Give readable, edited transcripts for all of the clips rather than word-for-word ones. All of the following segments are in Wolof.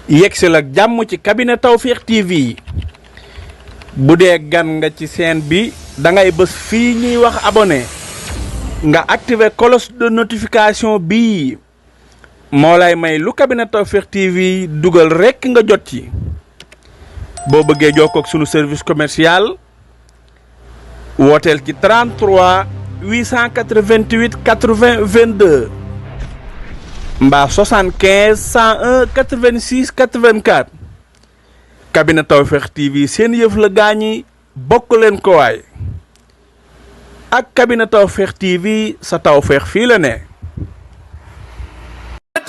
yegsil ak jàmm ci cabinet Tawfekh TV bu dee gan nga ci chaîne bi da ngay bës fii ñuy wax abonné nga activer cloche de notification bii moo lay may lu cabinet Tawfekh TV dugal rekk nga jot ci boo bëggee jokkoo ak sunu service commercial wooteel ci 33 888 80 22 mbaa 75 101 86 84 cabinet Tawfekh TV seen yëf la gaañi bokk leen ko waay ak cabinet Tawfekh TV sa tawfeex fii la ne.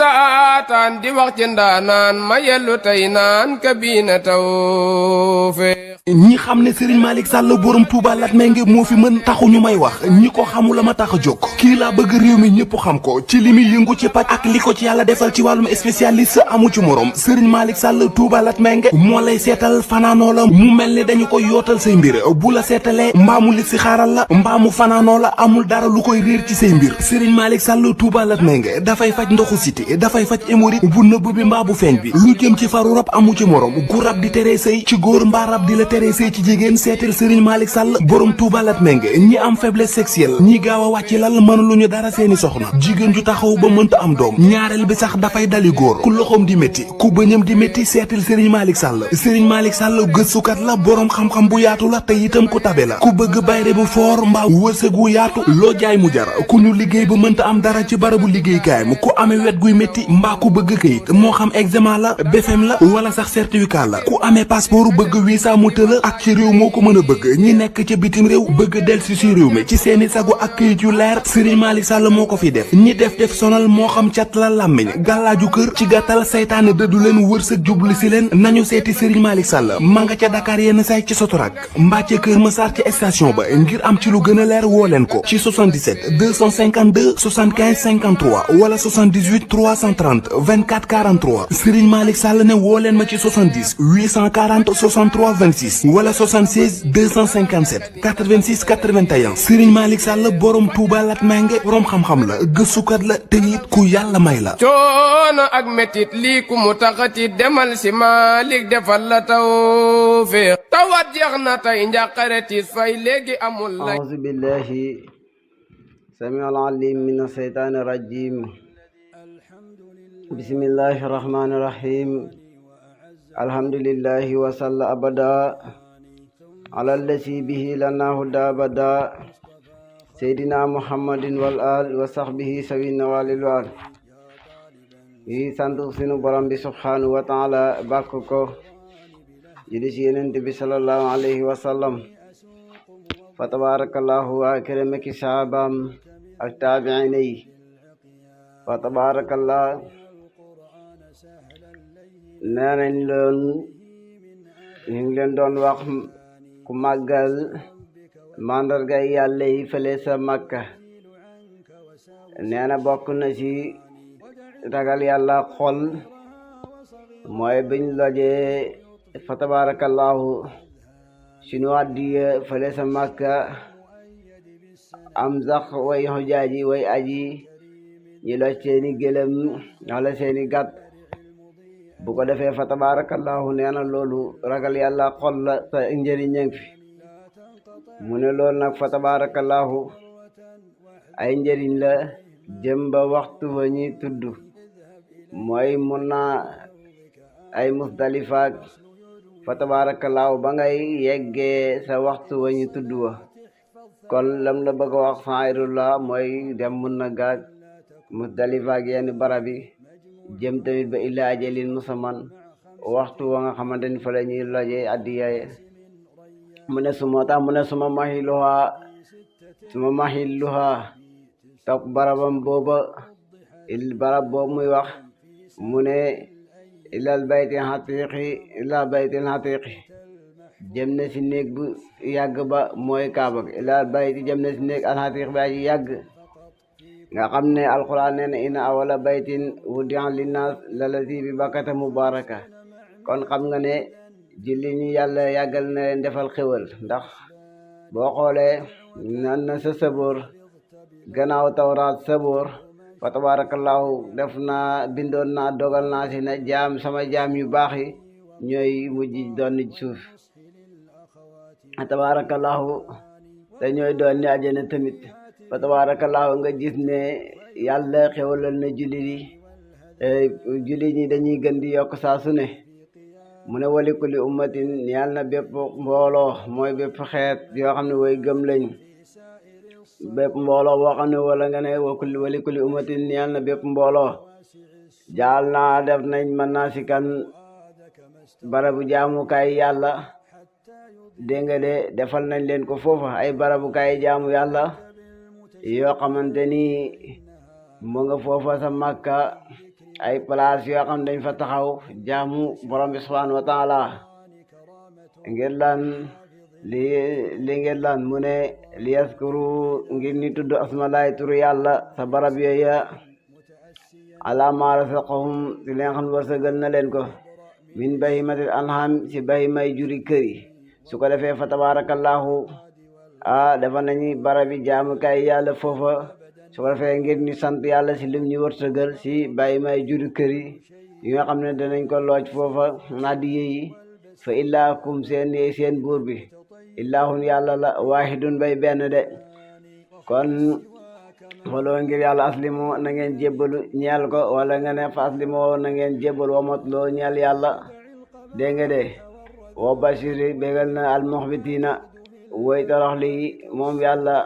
taataan di wax ci ndaanaan ma yellu tey naan cabinet Tawfekh. ñi xam ne Serigne Malick Sall borom Touba Latmingué moo fi mën taxu ñu may wax ñi ko xamul la ma tax a jóg kii laa bëgg réew mi ñëpp xam ko ci li muy yëngu ci paj ak li ko ci yàlla defal ci wàllum spécialiste amu ci morom Serigne Malick Sall Touba Latmingué moo lay seetal fanaanoo la mu mel ni dañu koy yootal say mbir bu la seetalee mbaamu li si xaaral la mbaamu fanaanoo la amul dara lu koy réer ci say mbir Serigne Malick Sall Touba Latmingué dafay faj ndoxu siti dafay faj hémorroïde bu nëbb bi mbaa bu feeñ bi lu jëm ci faru rab amu ci morom gu rab di teree sëy ci góor mbaa rab di la teree sëy ci jigéen seetal Serigne Malick Sall borom Touba Latmingué ñi am faiblesse sexuelle ñi gaaw a wàcc lal mën lu ñu dara seeni soxna jigéen ju taxaw ba mënta am doom ñaareel bi sax dafay dali góor ku loxoom di métti ku bëñam di métti seetal Serigne Malick Sall Serigne Malick Sall gëstukat la borom xam-xam bu yaatu la te itam ku tabe la ku bëgg bayre bu foor mbaa wërsëg wu yaatu loo jaay mu jar ku ñu liggéey ba mënta am dara ci barabu liggéeykaayam ku amee wet guy métti mbaa ku bëgg këyit moo xam examen la BFEM la wala sax certificat la ku amee passeport bëgg visa mu tëla ak ci réew moo ko mën a bëgg ñi nekk ca bitim réew bëgg delsi si réew mi ci seeni sago ak këyit yu leer Serigne Malick Sall moo ko fi def ñi def sonal moo xam cat la làmmiñ gàllaaju kër ci gàttal saytaane dëddu leen wërsëg jublu si leen nañu seeti Serigne Malick Sall ma nga ca Dakar yenn say ci Sotorak mbaa ca Kër Massar ci station ba ngir am ci lu gën a leer woo leen ko ci 77 252 75 53 wala 78 330 24 43 Serigne Malick Sall ne woo leen ma ci 70 840 63 26 wala 76 257 86 81 Serigne Malick Sall borom Touba Latmingué borom xam-xam la gëstukat la te it ku yàlla may la. coono ak metit lii ku mu taxati demal si Malick defal la Tawfekh tawat jeex na tey njàqare tiis fay léegi amul la. a'uuzu billahi samiul alim min asheytaani rajim bismillahi rahmaani rahim alhamdulillahi wa salla abada ala allasi bihi lana huda abada seydina muhammadin wal al wa sahbihi sawina walil wal yi sant sunu borom bi subhanahu wa taala bàkk ko jëli si yenent bi sallallahu alayhi wa sallam fa tabarakallahu wa akramaki sahabam ak taabiina yi fa tabarakallah nee nañ leen ñu ngi leen doon wax ku màggal mandargay yàlla yi fële sa Makka nee na bokk na ci ragal yàlla xol mooy biñ lojee fa tabarakallahu sunu addiya fële sa Makka am sax way xujaaji way aji ñi loj seeni gëlëm wala seeni gàtt bu ko defee fa tabarakallahu nee na loolu ragal yàlla xol la te njëriñ a ngi fi mu ne loolu nag fa tabarakallahu ay njëriñ la jëm ba waxtu wa ñuy tudd mooy mun naa ay Musdalifaak fa tabarakallahu ba ngay yeggee sa waxtu wa ñu tudd wa kon lam la bëgg a wax sairullah mooy dem mun na gaag Musdalifaak yenn barab yi jëm tamit ba illa ajalin musamman waxtu wa nga xamante ni fa la ñuy lojee addiyaye mu ne suma mahilluha topp barabam booba barab boobu muy wax mu ne ilal baytil hatiqi jëm na si néeg bu yàgg ba mooy kaaba gi ilal bayti jëm na si néeg al hatiq bi aji yàgg nga xam ne alquran nee na inna awala baytin wudi'a linnaas lalazi bi bakkata mubaraka kon xam nga ne julli ñi yàlla yàggal na leen defal xéwal ndax boo xoolee nan na sa saboor gannaaw tawraat saboor fa tabarakallahu def naa bindoon naa dogal naa si ne sama jaam yu baax yi ñooy mujj doon ci suuf tabarakallahu te ñooy doon ni àjjana tamit fa tabarakallahu nga gis ne yàlla xewalal na jullit ñi dañuy gën di yokk saa su ne mu ne wali kulli ummatin yàlla na bépp mbooloo mooy bépp xeet yoo xam ne way gëm lañ bépp mbooloo boo xam ne wala nga ne wali kulli ummatin yàlla na bépp mbooloo jaal naa def nañ mën naa si kan barabu jaamukaay yàlla dégg nga de defal nañ leen ko foofa ay barabukaay jaamu yàlla yoo xamante ni mu nga foofa sa Makka ay place yoo xam dañ fa taxaw jaamu borom bi subhanahu wa taala ngir lan li ngir lan mu ne li yaskuru ngir ni tudd asmalaay turu yàlla sa barab yooya ala ma rasaqahum si li nga xam ne wërsëgal na leen ko min bahimatil anham si bahimay juri kër yi su ko defee fa tabarakallahu dafa nañu barabi jaamukaay yàlla foofa su ko defee ngir ni sant yàlla si lim ñu wërsëgal si bahimay juri kër yi nga xam ne danañ ko looj foofa hadiya yi fa illaakum seen buur bi illaahun yàlla la waahidun bay benn de kon waloo ngir yàlla aslimu na ngeen jébbalu ñeel ko wala nga ne fa aslimu na ngeen jébbalu wamatuloo ñeel yàlla dégg nga de wa bashiri bégal na almuxbitina woy toroxli moom yàlla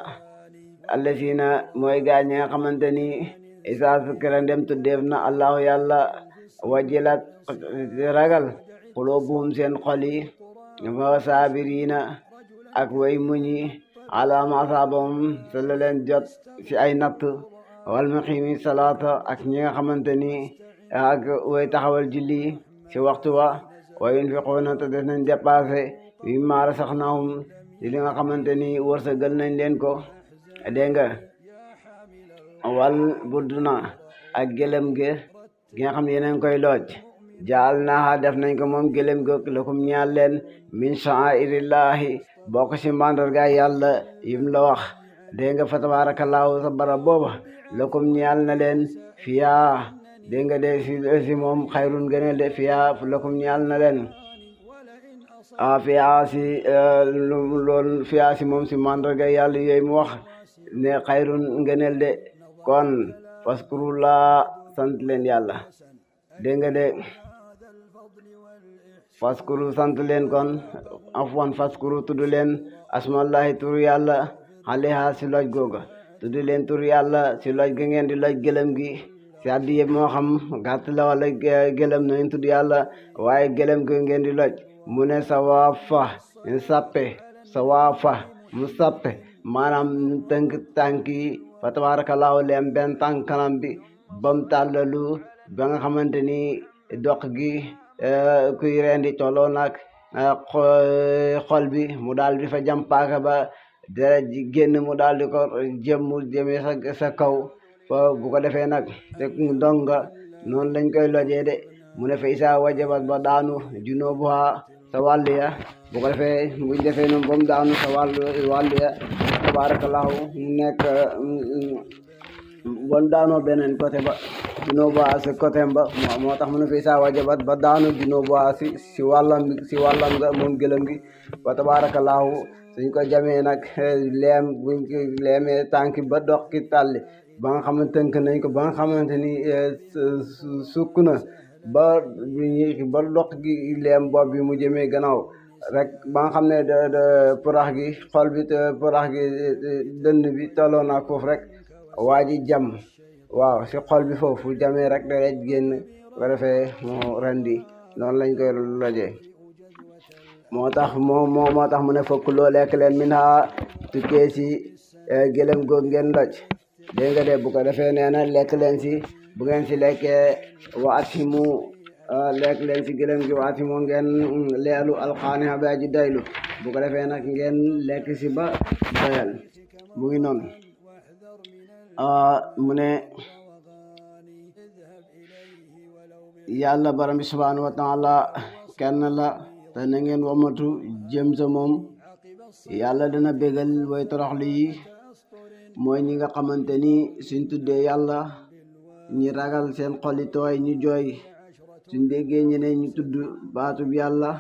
allasina mooy gaañ nga xamante ni isaa sukira ndem tuddeef na allahu yàlla wajilat ragal qulubuhum seen xol yi wa saabirina ak way muñi ala ma asaabahum sa la leen jot si ay natt wal muqiimi salaata ak ñi nga xamante ni ak way taxawal julli si waxtu wa wa yunfiquuna te def nañ dépassé mimmaa razaqnaahum si li nga xamante ni wërsëgal nañ leen ko dégg nga wal budduna ak gëlëm gi nga xam ne yeneen koy looj jaal naa def nañ ko moom gëlëm gi lakum ñaal leen min sha'airillahi bokk si mandarga yàlla yim la wax dégg nga fa tabarakallahu sa barab booba lakum ñaal na leen fiyaa dégg nga de si moom xayrun gëneel de fiyaa lakum ñaal na leen fiyaa si loolu fiyaa si moom si mandarga yàlla yooyu mu wax ne xayrun ngëneel de kon faskurullah sant leen yàlla dégg nga de faskuru sant leen kon afwan faskuru tudd leen asmallahi turu yàlla alayha si loj googa tudd leen turu yàlla si loj ga ngeen di loj gëlëm gi si addi yëpp moo xam gàtt la wala gëlëm na ngeen tudd yàlla waaye gëlëm gi ngeen di loj mu ne sawaafa mu sappe sawaafa mu sappe maanaam tënk tànk yi fa tabarakallahu leen benn tànk kanam bi bam tàllalu ba nga xamante ni doq gi kuy rendi tolloo nag xol bi mu daal di fa jam paaka ba dara génn mu daal di ko jëmee sa kaw fa bu ko defee nag te ndonga noonu lañ koy lojee de mu ne fa isa wajabat ba daanu junubuha sa wàll ya bu ko defee buñ defee noonu ba mu daanu sa wàll ya tabarakallahu mu nekk bon daanoo beneen côté ba junubuha si côté ba moo tax mu ne fa isa wajabat ba daanu junubuha si wàllam nga moom gëlëm gi wa tabarakallahu suñ ko jamee nag buñ ko leemee tànki ba dox ki tàlli ba nga xamante tënk nañ ko ba nga xamante ni sukk na ba dox gi leem bopp bi mu jëmee gannaaw rek ba nga xam ne porax gi xol bi porax gi dënn bi tolloo naa foofu rek waa ji jam waaw si xol bi foofu jamee rek da rej génn ko defee moo rendi noonu lañ koy lojee moo tax mu ne fokk loo lekk leen min ha tukkee si gëlëm goog ngeen loj dégg nga de bu ko defee nee na lekk leen si bu ngeen si lekkee wa atimu lekk leen si gëlëm gi wa atimu ngeen leelu alxaaniha ba ji daylu bu ko defee nag ngeen lekk si ba doyal mu ngi noonu mu ne yàlla borom bi subhanahu wa taala kenn la te na ngeen wamatu jëm sa moom yàlla dana bégal way toroxlu yi mooy ñi nga xamante ni suñ tuddee yàlla ñi ragal seen xoli tooy ñu jooy suñ déggee ñeneen ñu tudd baatub yàlla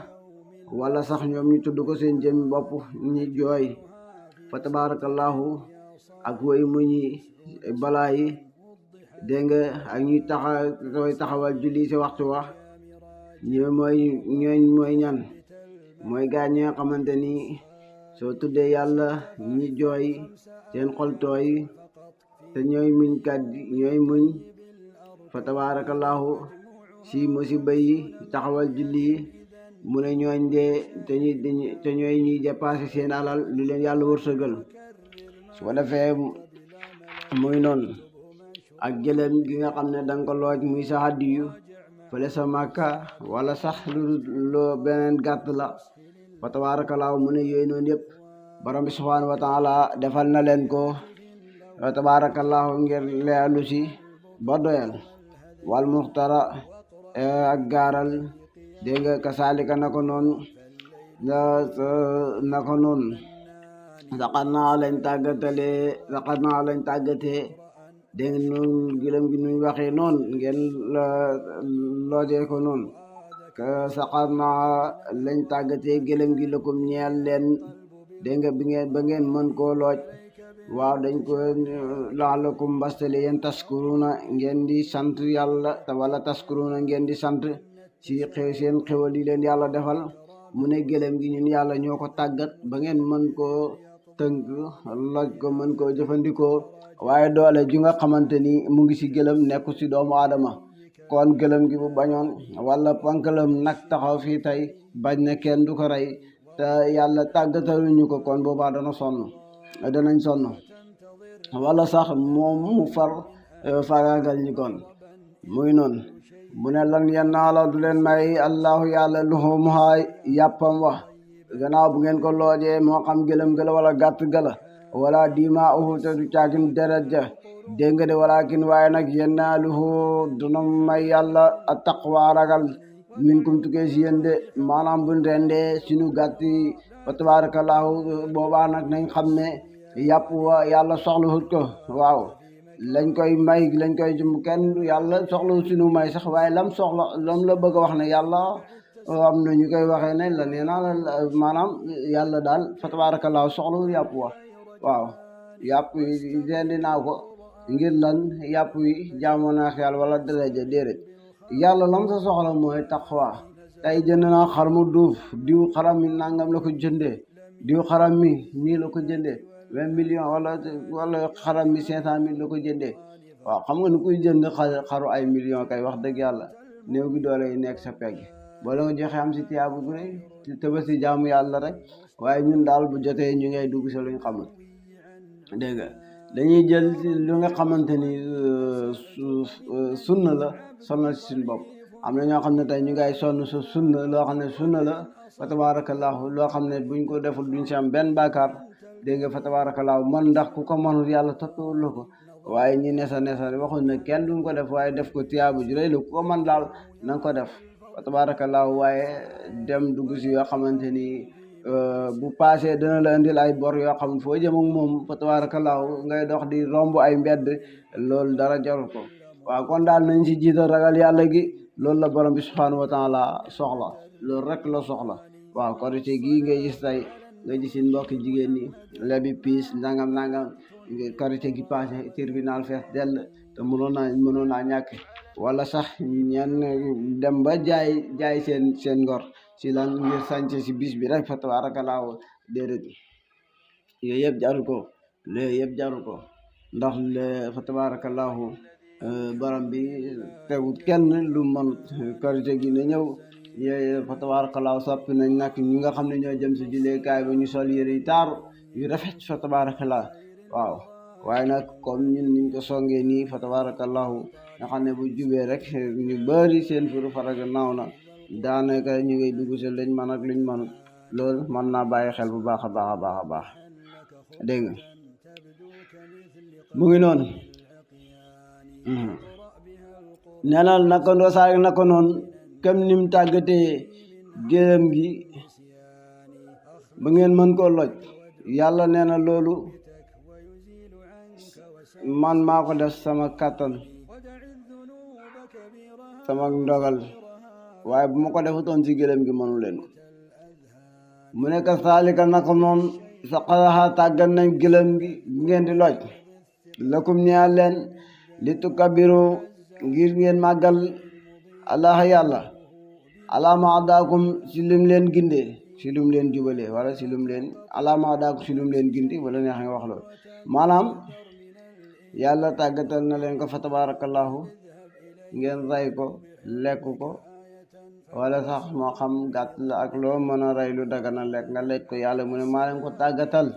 wala sax ñoom ñu tudd ko seen jëmmi bopp ñi jooy fa tabarakallahu ak woy muñi balaa yi dégg nga ak ñuy taxawal julli ci waxtu wax ñooñ mooy ñan mooy gaa ñi nga xamante ni soo tuddee yàlla ñi jooy seen xol tooy te ñooy muñ ñooy muñ fa tabarakallahu si musiba yi taxawal julli yi mu ne ñooñ dee te ñooy ñuy dépassé seen alal li leen yàlla wërsëgal su ko defee muy noonu ak gëléem gi nga xam ne danga ko looj muy sa hadiyu fële sa màkka wala sax loo beneen gàtt la fa tabarakallahu mu ne yooyu noonu yëpp borom bi subhanahu wa taala defal na leen ko fa tabarakallahu ngir leelu si ba doyal wal muxtara ak gaaral dégg nga kasaalika na ko noonu saxar naa lañ tàggatee dégg nga noonu gëlëm gi nuñ waxee noonu ngeen loojee ko noonu saxar naa lañ tàggatee gëlëm gi lakum ñeel leen dégg nga ba ngeen mën koo looj waaw dañ ko laalakum mbastale yéen taskuruna ngeen di sant yàlla te wala taskuruna ngeen di sant ci seen xewal yi leen yàlla defal mu ne gëlëm gi ñun yàlla ñoo ko tàggat ba ngeen mën koo tënk loj ko mën koo jëfandikoo waaye doole ju nga xamante ni mu ngi ci gëlëm nekku ci doomu aadama kon gëlëm gi bu bañoon wala pankalam nag taxaw fii tey bañ na kenn du ko rey te yàlla tàggataluñu ko kon boobaa danañ sonn wala sax moom mu fagaagal ñi kon muy noonu mu ne lan yanaala du leen may allahu yàlla luhumuha yàppam wax gannaaw bu ngeen ko loojee moo xam gëlëm gala wala gàtt gala wala dimaa'uhu te du caagin deret ja dégg nga de walakin waaye nag yanaaluhu duna may yàlla a taqwa ragal minkum tukkee si yéen de maanaam buñ rendee suñu gàtt yi fa tabarakallahu boobaa nag nañ xam ne yàpp wa yàlla soxlawut ko waaw lañ koy jum kenn yàlla soxlawu suñu may sax waaye lam la bëgg a wax ne yàlla am na ñu koy waxee ne la nee naa maanaam yàlla daal fa tabarakallahu soxlawul yàpp wa waaw yàpp yi rendi naa ko ngir lan yàpp yi jaamoo naa yàlla wala daraja déedéet yàlla lam sa soxla mooy taqwa tey jënd naa xar mu duuf diw xaram mi nangam la ko jëndee diw xaram mi nii la ko jëndee 20 millions wala xaram mi 500 000 la ko jëndee waaw xam nga ni kuy jënd xaru ay millions kay wax dëgg yàlla néew gi doole yi nekk sa pegg boo la nga joxe am si tiyaabu bu rëy te ba si jaamu yàlla rek waaye ñun daal bu jotee ñu ngay dugg si luñ xamul dégg nga dañuy jël lu nga xamante ni sunna la sonnal si suñu bopp am na ñoo xam ne tey ñu ngay sonn sa sunna loo xam ne sunna la fa tabarakallahu loo xam ne buñ ko deful duñ si am benn bàkkaar dégg nga fa tabarakallahu man ndax ku ko mënul yàlla toppewul la ko waaye ñi nesa waxuñ ne kenn duñ ko def waaye def ko tiyaabu ju rëy la ku ko mën daal na nga ko def fa tabarakallahu waaye dem dugg si yoo xamante ni bu passé dana la indil ay bor yoo xam foo jëm ak moom fa tabarakallahu ngay dox di romb ay mbedd loolu dara jarul ko waaw kon daal nañ si jiital ragal yàlla gi loolu la borom bi subhanahu wa taala soxla loolu rek la soxla waaw korite gii ngay gis tey nga gis seen mbokki jigéen ñi lebi piis nangam korite gi passé tribunal fees dell te mënoon naa ñàkk wala sax ñenn dem ba jaay seen ngor si lan ngir sànce si bis bi rek fa tabarakallahu déedéet yooyu yëpp jaru ko ndax fa tabarakallahu borom bi tegut kenn lu mënut korite gi na ñëw yooyu fa tabarakallahu soppi nañ nag ñi nga xam ne ñoo jëm si julleekaay ba ñu sol yëre yu taaru yu rafet fa tabarakallahu waaw waaye nag comme ñun niñ ko songee nii fa tabarakallahu nga xam ne bu jubee rek ñu bëri seen furu faraga naaw na daanaka ñu ngay dugg si lañ man ak luñ manut loolu mën naa bàyyi xel bu baax a baax dégg nga mu ngi noonu nenal naka noonu kam nim tàggatee gërëm gi ba ngeen mën koo loj yàlla nee na loolu man maa ko def sama kàttan sama ndogal waaye bu ma ko defutoon ci gëlëm gi mënu leen mu nekk saalika naka noonu sa xalaxa tàggat nañ gëlëm gi ngeen di loj lakum ñeel leen li tukabbiru ngir ngeen màggal allah yàlla alaama adaakum si lim leen gindee si lum leen jubalee wala si lum leen alaama adaakum si lum leen gindi wala neex nga wax loolu maanaam yàlla tàggatal na leen ko fa tabarakallahu ngeen ray ko lekk ko wala sax moo xam gàtt la ak loo mën a rey lu dagana lekk nga lekk ko yàlla mu ne maa leen ko tàggatal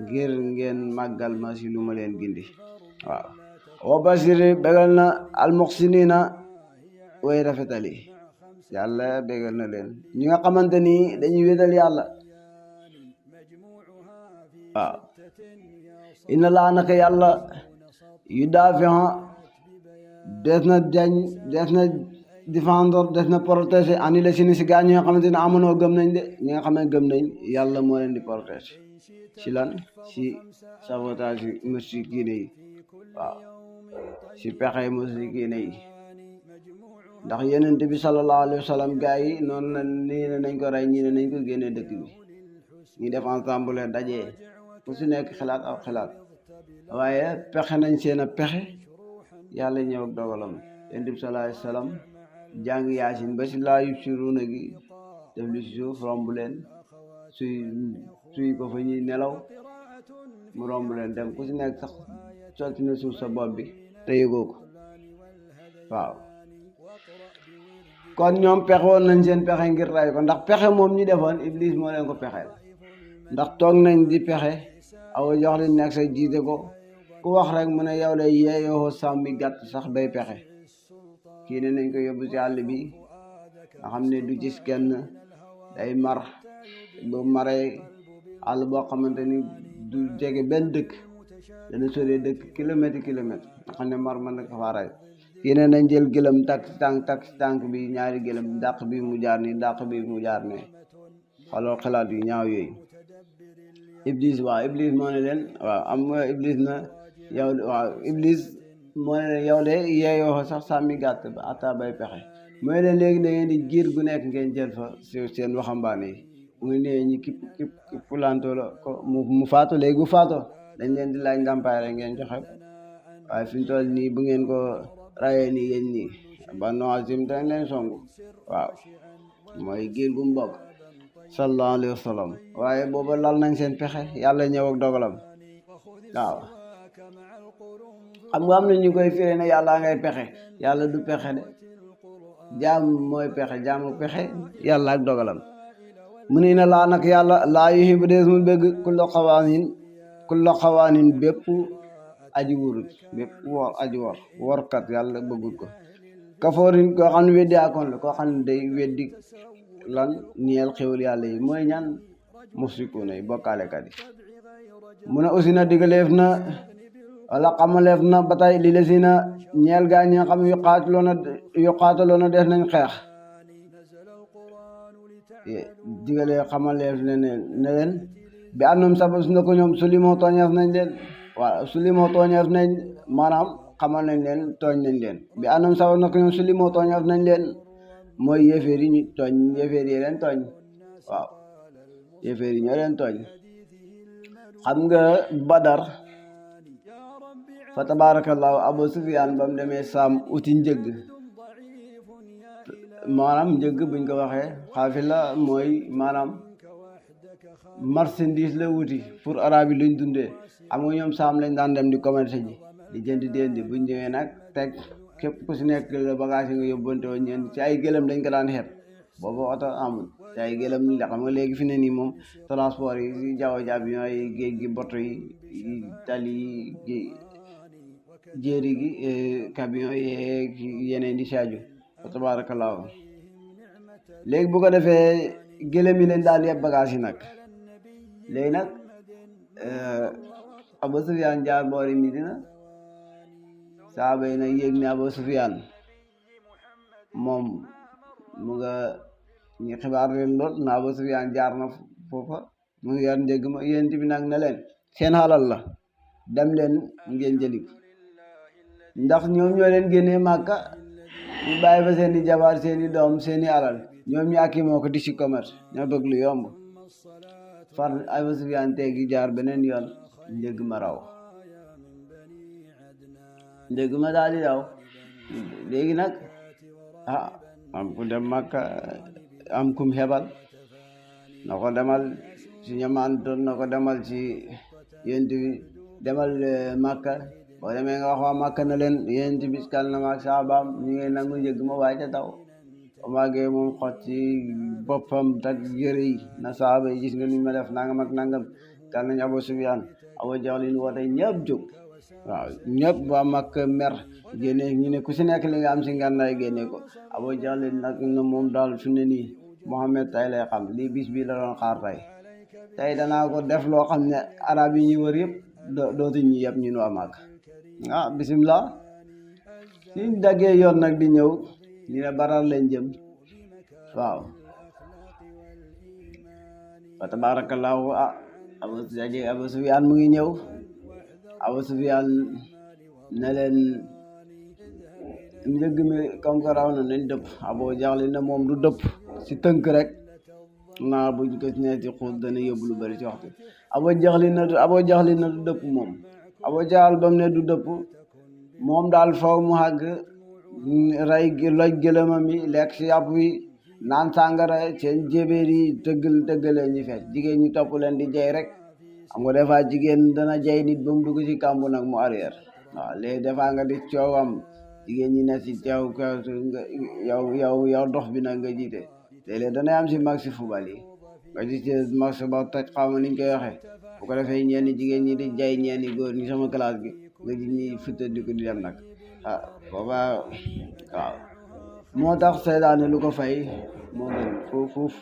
ngir ngeen màggal ma si lu ma leen gindi waaw wa basiri bégal na almuxsinina way rafetali yàlla bégal na leen ñi nga xamante ni dañuy wéetal yàlla waaw inna laa naka yàlla yu daafihan des na jañ des na défendre des na protéger ani la sini si gaa ñi nga xamante ne amonoo gëm nañ de ñi nga xam ne gëm nañ yàlla moo leen di protéger si lan si sabotage yi musrikiine yi waaw si pexe musrikiine yi ndax yenent bi sallallahu alayhi wa sallam gaa yi noonu na nii ne nañ ko rey ñii ne nañ ko génnee dëkk bi ñu def ensemble dajee ku si nekk xalaat aw xalaat waaye pexe nañ seen a pexe yàlla ñëw ak dogalam yenent bi sallallahu alayhi wa sallam jàng yaasin ba si laa yubsiruuna gi def li si suuf romb leen suy ko fa ñuy nelaw mu romb leen dem ku si nekk sax sotti na suuf sa bopp bi te yëgoo ko waaw kon ñoom pexe woon nañ seen pexe ngir ray ko ndax pexe moom ñi defoon iblis moo leen ko pexeel ndax toog nañ di pexe aw jox li nekk sa jiite ko ku wax rek mu ne yow de yeeyoo sàmmi gàtt sax day pexe kii ne nañ ko yóbbu ci àll bi nga xam ne du gis kenn day mar bu maree àll boo xamante ni du jege benn dëkk dana sore dëkk kilomètre nga xam ne mar mën na ko faa rey kii ne nañ jël gëlëm tak si tànk bi ñaari gëlëm dàq bi mu jaar ni dàq bi mu jaar ne xaloo xalaat yu ñaaw yooyu iblis moo ne leen waaw am iblis na yow waaw iblis moo ne leen yow de yeeyoo sax sàmmi gàtt ba atta bay pexe mooy leen léegi da ngeen di giir gu nekk ngeen jël fa seen waxambaane yi mu ngi nee ñi kipp plantoo la ko mu faatu léegi bu faatoo dañ leen di laaj ndàmpaay rek ngeen joxe waaye fi ñu toll nii bu ngeen ko rayee nii yéen nii ba noasim dañ leen songu waaw mooy giir gu mu bokk sallallahu alayhi wa sallam waaye booba lal nañ seen pexe yàlla ñëw ak dogalam waaw xam nga am na ñu koy firee ne yàlla ngay pexe yàlla du pexe de jaam mooy pexe jaamu pexe yàlla ak dogalam mu ne na laa nag yàlla laa yuhibbu dees mu bëgg kulla xawaanin bépp aji wurut bépp aji workat yàlla bëggul ko kafoorin koo xam ne weddi akoon la koo xam ne day weddi lan ñeel xewul yàlla yi mooy ñaan musrikuuna yi bokkaalekat yi mu ne aussi na digaleef na wala xamaleef na ba tey li la si na ñeel gaa ñi nga xam yuqaataloona def nañ xeex digalee xamaleef ne leen bi àndoom sabab su na ko ñoom sulimoo tooñeef nañ leen waaw sulimoo tooñeef nañ maanaam xamal nañ leen tooñ nañ leen bi àndoom sabab na ko ñoom sulimoo tooñeef nañ leen mooy yéeféer yi ñu tooñ yéeféer yi leen tooñ waaw yéeféer yi ñoo leen tooñ xam nga Badar fa tabarakallahu Abu Sufyaan ba mu demee Saam uti njëgg maanaam njëgg buñ ko waxee xaafila mooy maanaam marchandise la wuti pour arabe yi luñ dundee xam nga ñoom Saam lañ daan dem di commerce ji di jënd di buñ ñëwee nag teg képp ku si nekk la bagage yi nga yóbbante woon ñeen ci ay gëlëm dañ ko daan xeeb boobu oto amul ci ay gëlëm la xam nga léegi fi ne nii moom transport yi si jaww ji avion yi géej gi bato yi tali yi jéeri gi camion yi yeneen di saaju fa tabaarakallaahu léegi bu ko defee gëlëm yi leen daal yëpp bagage yi nag léegi nag Abu Sufyaan jaar boori Medina saaba yi nag yéeg ne Abu Sufyaan moom mu nga ñu xibaar leen lool na Abu Sufyaan jaar na foofa mu ngi yor njëgg ma yéen bi nag ne leen seen xalal la dem leen ngeen jëli ko ndax ñoom ñoo leen génnee Màkka ñu bàyyi fa seeni jabar seeni doom seeni alal ñoom ñu akki moo ko di ci commerce ñoo bëgg lu yomb far Abu Sufyaan teegi jaar beneen yoon njëgg ma raw njëgg ma daal di daw léegi nag am ku dem Makka am kum xebal na ko demal ci ñamantoon na ko demal ci yént bi demal Makka boo demee nga wax waa Makka na leen yént bi kal na maag saabaam ñu ngi nangu njëgg ma waaye ca taw ba maagee moom xot ci boppam tag yëre yi na saaba yi gis nga ni ma def nangam ak nangam kal nañ Abu Sufyaan Abu Jahlin woote ñëpp jóg waaw ñëpp waa Makka mer génne ñu ne ku si nekk li nga am si ngànnaay génne ko Abu Jahlin nag na moom daal fi ne nii Muhammad tay lay xam lii bis bii la doon xaar tey danaa ko def loo xam ne arab yi ñuy wër yëpp dootuñ ñu yëpp ñun waa Makka bismillah suñ daggee yoon nag di ñëw ñu ne baral lañ jëm waaw fa tabarakallahu Abu Sufyaan mu ngi ñëw Abu Sufyaan ne leen njëgg mi comme que raw na nañ dëpp Abu Jahl ne moom du dëpp si tënk rek naa buñ ko nee ci xuus dana yóbbu lu bari ci waxtu Abu Jahl na du dëpp moom Abu Jahl ba mu ne du dëpp moom daal foog mu xàgg rey loj gëlëmam yi lekk si yàpp wi naan sàngara seen jébéer yi tëggalee ñi fees jigéen ñi topp leen di jey rek xam nga des fois jigéen dana jey nit ba mu dugg ci kàmbu nag mu arrière waaw léegi des fois nga di coowam jigéen ñi ne si teew yow dox bi nag nga jiite léeg-léeg danay am si mag si fubal yi nga gis mag si ba toj xaw ma niñ koy waxee bu ko defee ñenn jigéen ñi di jay ñenn góor ñi sama classe gi nga gis ñi fitta di ko di dem nag booba waaw moo tax seytaane lu ko fay moo gën fuuf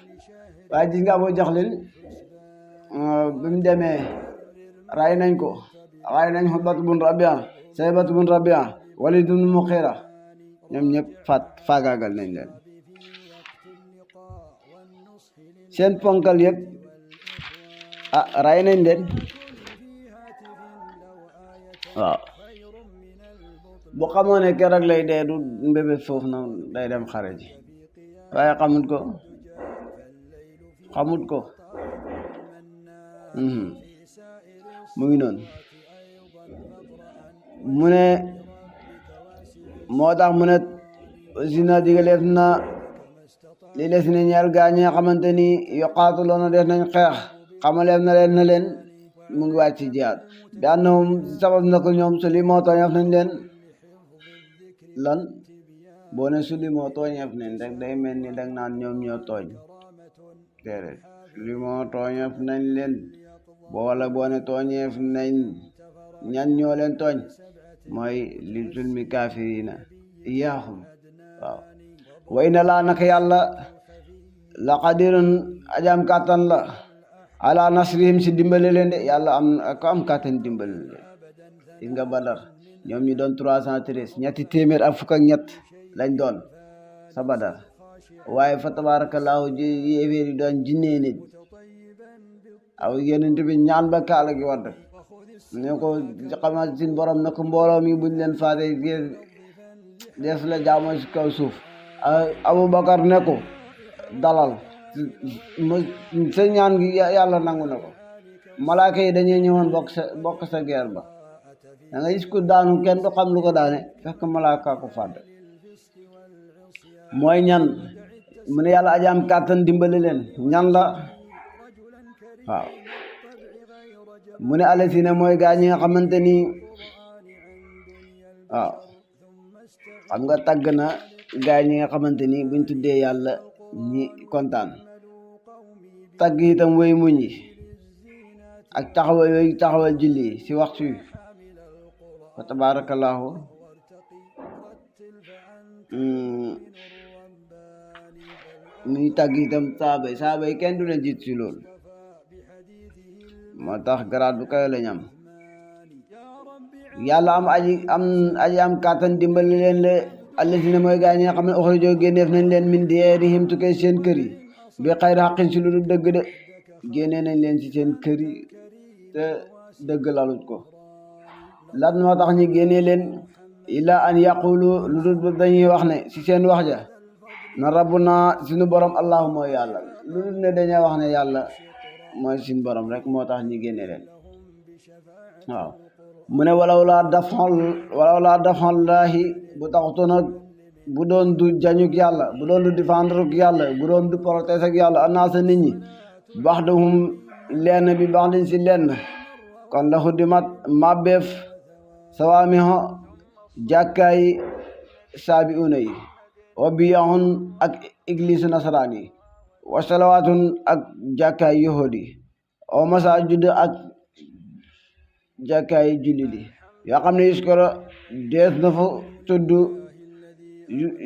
waaye gis nga Abu Jahlin bi mu demee ray nañ Utbatu bun Rabia Saybatu bun Rabia Walid bun Mughira ñoom ñëpp faagaagal nañ leen seen ponkal yëpp ray nañ leen waaw bu xamoon ne keroog lay dee du mbébét foofu na day dem xare ji waaye xamut ko mu ngi noonu mu ne moo tax mu ne si na digaleef na li des ne ñeel gaa ñi nga xamante ni yuqaatiluuna def nañ xeex xamaleef na leen mu ngi wàcc ci jihaad bi annahum sabab na ko ñoom su li moo tooñeef nañ leen lan boo ne su li moo tooñeef nañ rek day mel ni dag naan ñoom ñoo tooñ déedéet su li moo tooñeef nañ leen wala boo ne tooñeef nañ ñan ñoo leen tooñ mooy li zulmi kaafiriina iyaahum waaw wa inna laa naka yàlla la qadirun ajaam kàttan la ala nasrihim si dimbale leen de yàlla am kàttan dimbale leen gis nga Badar ñoom ñu doon 313 ñetti téeméer ak fukk ak ñett lañ doon sa Badar waaye fa tabaarakallaahu ji yéeféer yi doon jinnee nit aw yenent bi ñaan ba kaala gi wadd ne ko xamal sin borom na ko mbooloo mi buñ leen faate def la jaamoo si kaw suuf Abubakar ne ko dalal sa ñaan gi yàlla nangu na ko malaaka yi dañuy ñëwoon bokk sa guerre ba da nga gis ko daanu kenn du xam lu ko daane fekk malaaka ko fàdd mooy ñan mu ne yàlla ajaam kàttan dimbali leen ñan la waaw mu ne alasina mooy gaa ñi nga xamante ni waaw xam nga tàgg na gaa ñi nga xamante ni buñ tuddee yàlla ñi kontaan tàgg itam way muñ yi ak taxawal julli si waxtu yi fa tabarakallahu muy tàgg itam saaba yi kenn du leen jiit si loolu moo tax garaat bu kawe lañ am yàlla aji am kàttan dimbali leen le allazina mooy gaa ñi nga xam ne uxrijoo génneef nañ leen min diyaarihim tukkee seen kër yi bi xayri xaqin si lu dul dëgg de génnee nañ leen si seen kër yi te dëgg lalut ko lan moo tax ñu génnee leen illa an yaqulu lu dul dañuy wax ne si seen wax ja na rabbuna suñu borom allahu mooy yàlla lu dul ne dañuy wax ne yàlla mooy suñu borom rek moo tax ñu génne leen waaw mu ne walaw laa dafallaahi bu taxutoon nag bu doon du jañuk yàlla bu doon du défendre yàlla bu doon du protéger ak yàlla annaasa nit ñi baxdahum lenn bi baxdin si lenn kon la xuddimat mabbeef sawaamiho jàkkaay saabi una yi wa biyahun ak église nasaraan yi wa salawaatun ak jàkkaay yahudi yi wa masaajid ak jàkkaay jullit yi yoo xam ne yuskoro dees na fa tudd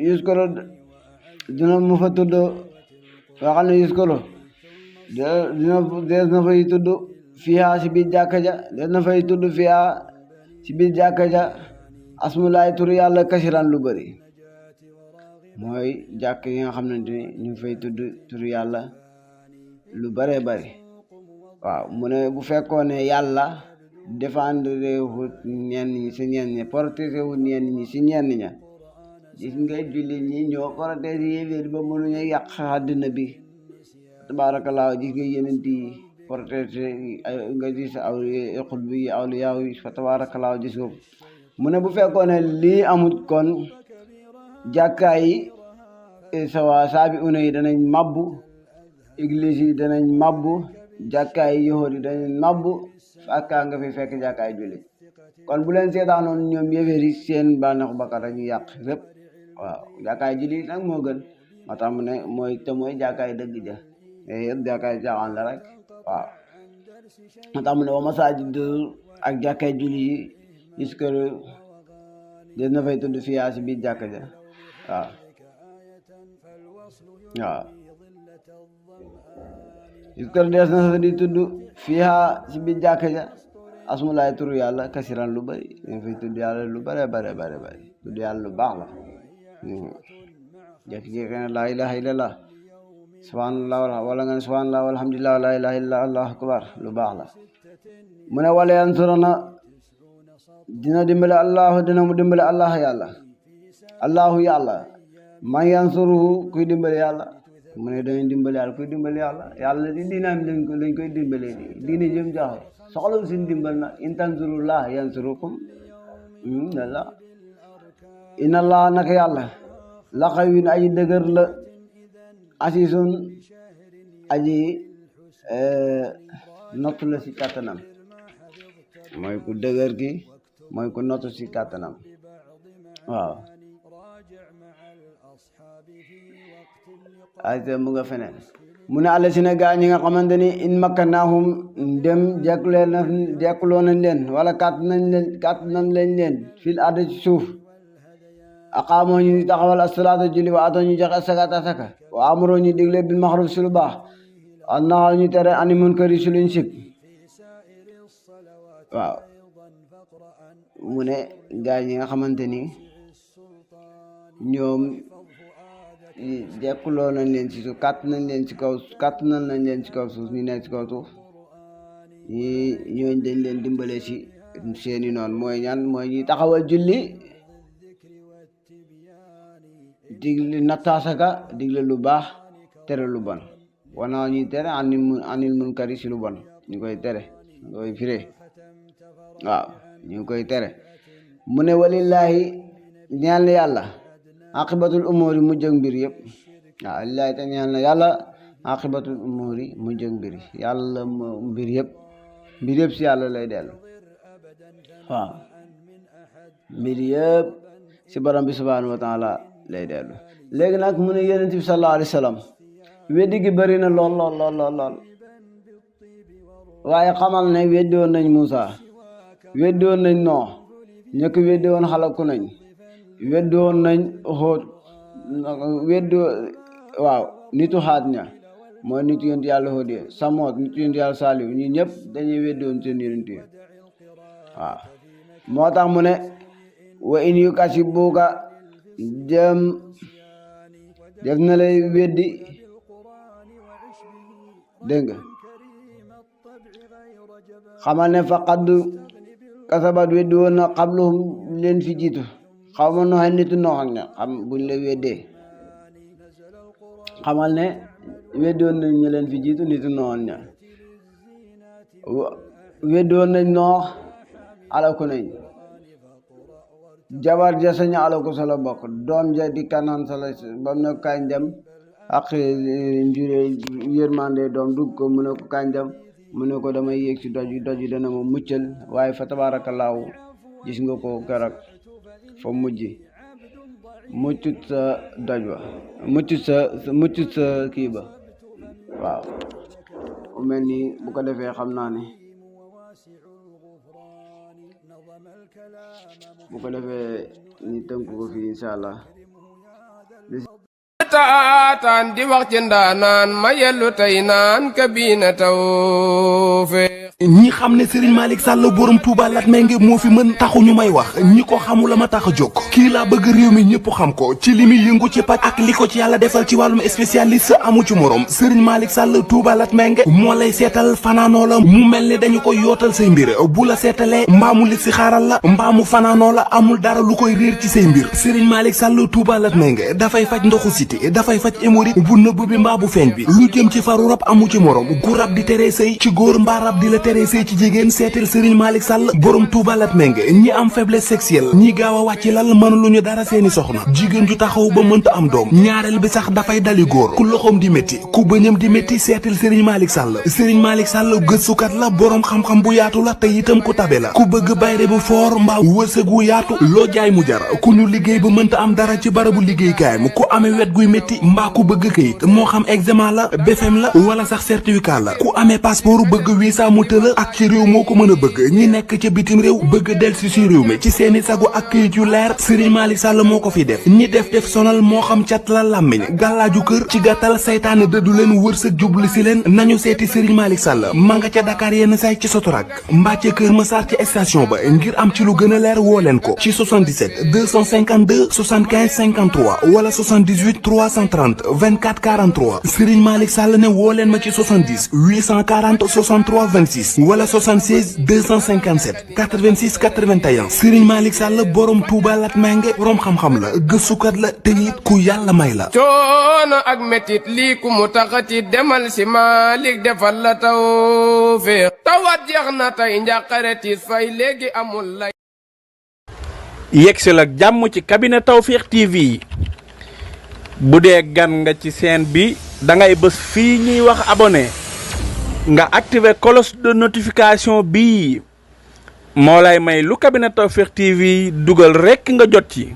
yuskoro dina mu fa tudd yoo xam ne yuskoro dees na fay tudd fiha si biir jàkka ja dees na fay tudd fiha si biir jàkka ja asmulaay turu yàlla kasiran lu bëri mooy jàkk yi nga xam ne ñu fay tudd turu yàlla lu bëree bëri waaw mu ne bu fekkoon ne yàlla défendre wut ñenn ñi si ñenn ñi protéger wut ñenn ñi si ñenn ña gis nga jullit ñi ñoo protéger yéeféer ba mënuñu yàq àddina bi tabaarakallaa gis nga yeneen di protéger nga gis aw xutb yi awliyaaw yi fa tabaarakallaa gis nga mu ne bu fekkoon ne lii amut kon jàkkaay yi saabi una yi danañ mabbu église yi danañ mabbu jàkkaay yi yahuud yi danañ mabbu fàkkaa nga fi fekk jàkkaay jullit kon bu leen seetaanoon ñoom yéeféer yi seen bànneexu bakkan rek ñu yàq lépp waaw jàkkaay jullit nag moo gën moo tax mu ne mooy jàkkaay dëgg ja mais yëpp jàkkaay caaxaan la rek waaw moo tax mu ne wa masaajid ak jàkkaay jullit yi gis kër des na fay tudd fiyaa si biir jàkka ja waaw gis kër des na fa di tudd fiyaa si biir jàkka ja asmulaay turu yàlla kasiran lu bëri dañ fay tudd yàlla lu bare tudd yàlla lu baax la jékki-jékki ne laa ilaha illallah subhanallah wala nga ne subhanallah walhamdulillah laa ilaha illallah allahu akbar lu baax la mu ne wala yansuruna dina dimbale mu dimbale allah yàlla allahu yàlla man yansuruhu kuy dimbale yàlla mu ne dañuy dimbale yàlla kuy dimbale yàlla di diinaam lañ koy dimbale diine jëm jaaxo soxla suñ dimbal na in tansurullah yansurukum la inna allah naka yàlla la xawin aji dëgër la asisun aji nottu la si kàttanam mooy ku dëgër gi mooy ku nottu si kàttanam waaw ayte mu nga feneen mu ne àlla si ne gaa ñi nga xamante ni in makkanahum dem jekkuloo nañ leen wala kàtt nañ leen fil ardi ci suuf aqaamoo ñu taxawal asalaata julli wa atoo ñu joxe asaka wa amroo ñu digle bil maxruf si lu baax wa nahaa ñu tere ani munkari si luñ sib waaw mu ne gaa ñi nga xamante ni ñoom jekkuloo nañ leen ci suuf kàtt nañ leen ci kaw suuf ñu nekk ci kaw suuf ñooñ dañ leen dimbale ci seeni noonu mooy ñan mooy ñuy taxawal julli digle nattaasaka digle lu baax tere lu bon wanaa ñuy tere anil munkari ci lu bon ñu koy tere ñu koy firee waaw ñu koy tere mu ne walillaahi ñeel na yàlla aqibatul umuri mujj ak mbir yëpp waaw lillahi te ñeel na yàlla aqibatul umuri mujj ak mbir yàlla mbir yëpp si yàlla lay dellu waaw mbir yëpp si borom bi subhanahu wa taala lay dellu léegi nag mu ne yonent bi sallallahu alayhi wa sallam weddi gi bëri na lool waaye xamal ne weddi woon nañ Muusa weddi woon nañ Noox ñëkk weddi woon xalaku nañ weddi woon nañ Hóot waaw nitu xaat ña mooy nitu yonent yàlla Hóot yi Samoot nitu yonent yàlla Saaliw ñi ñëpp dañuy weddi woon seen yonent yi waaw moo tax mu ne wa in yukasibuka jëm def na lay weddi dégg nga xamal ne faqad kasabat weddi woon na xabluhum leen fi jiitu xaw ma nooxe nitu noox ak ña xam buñ la weddee xamal ne weddoon nañ ñu leen fi jiitu nitu nooxoon ña weddoon nañ noox alaku nañ jabar ja sañu alaku sa la bokk doom ja di kanaan sa la bam ne kañ dem ak njuree yërmande doom dugg ko mu ne ko kañ dem mu ne ko damay yéeg ci doj yi dana ma muccal waaye fa tabaarakallaahu gis nga ko keroog fa mujj muccut sa doj ba muccut sa kii ba waaw mu mel ni bu ko defee xam naa ne bu ko defee ñu tënk ko fii incha allah taataan di wax ci ndaanaan ma yellu tey naan kabiina tawfeex ñi xam ne Serigne Malick Sall borom Touba Latmingué moo fi mën taxu ñu may wax ñi ko xamul la ma tax a jóg kii laa bëgg réew mi ñëpp xam ko ci li muy yëngu ci paj ak li ko ci yàlla defal ci wàllum spécialiste amu ci morom Serigne Malick Sall Touba Latmingué moo lay seetal fanaanoo la mu mel ni dañu koy yootal say mbir bu la seetalee mbaamu li si xaaral la mbaamu fanaanoo la amul dara lu koy réer ci say mbir Serigne Malick Sall Touba Latmingué dafay faj ndoxu siti dafay faj hémorroïde bu nëbb bi mbaa bu feeñ bi lu jëm ci faru rab amu ci morom gu rab di tere sëy ci góor mbaa rab di la tere sëy ci jigéen seetal Serigne Malick Sall borom Touba Latmingué ñi am faiblesse sexuelle ñi gaaw a wàcc lal mënuluñu dara seeni soxna jigéen ju taxaw ba mënta am doom ñaareel bi sax dafay dali góor ku loxoom di métti ku bëñam di métti seetal Serigne Malick Sall Serigne Malick Sall gëstukat la borom xam-xam bu yaatu la te itam ku tabe la ku bëgg bayre bu foor mbaa wërsëg wu yaatu loo jaay mu jar ku ñu liggéey ba mënta am dara ci barabu liggéeykaayam ku amee wet guy métti mbaa ku bëgg kayit moo xam examen la BFM la wala sax certificat la ku amee passeport bëgg visa mu tëla ak ci réew moo ko mën a bëgg ñi nekk ca bitim réew bëgg delsi si réew mi ci seeni sago ak kayit yu leer Serigne Malick Sall moo ko fi def ñi def sonal moo xam cat la làmmiñ gàllaaju kër ci gàttal saytaane dëddu leen wërsëg jublu si leen nañu seeti Serigne Malick Sall ma nga ca Dakar yenn say ci Sotorak mbaa ca Kër Massar ci station ba ngir am ci lu gën a leer woo leen ko ci 77 252 75 53 wala 78 330 24 43 Serigne Malick Sall ne woo leen ma ci 70 840 63 26 wala 76 257 86 81 Serigne Malick Sall borom Touba Latmingué borom xam-xam la gëstukat la te it ku yàlla may la. coono ak metit lii ku mu taxati demal si Malick defal la tawfeex tawat jeex na tey njàqare tiis fay léegi amul lay. yegsil ak jàmm ci cabinet Tawfekh TV bu dee gan nga ci chaîne bi da ngay bës fii ñuy wax abonné nga activer cloche de notification bii moo lay may lu cabinet Tawfekh TV dugal rekk nga jot ci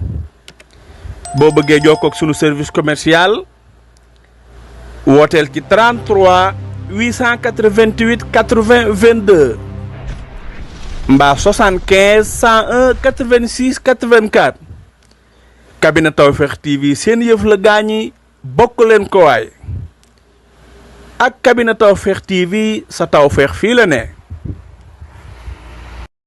boo bëggee jokkoo ak sunu service commercial wooteel ci 33 888 80 22 mbaa 75 101 86 84 cabinet Tawfekh TV seen yëf la gaañi bokk leen ko waay ak cabinet Tawfekh TV sa tawfeex fii la ne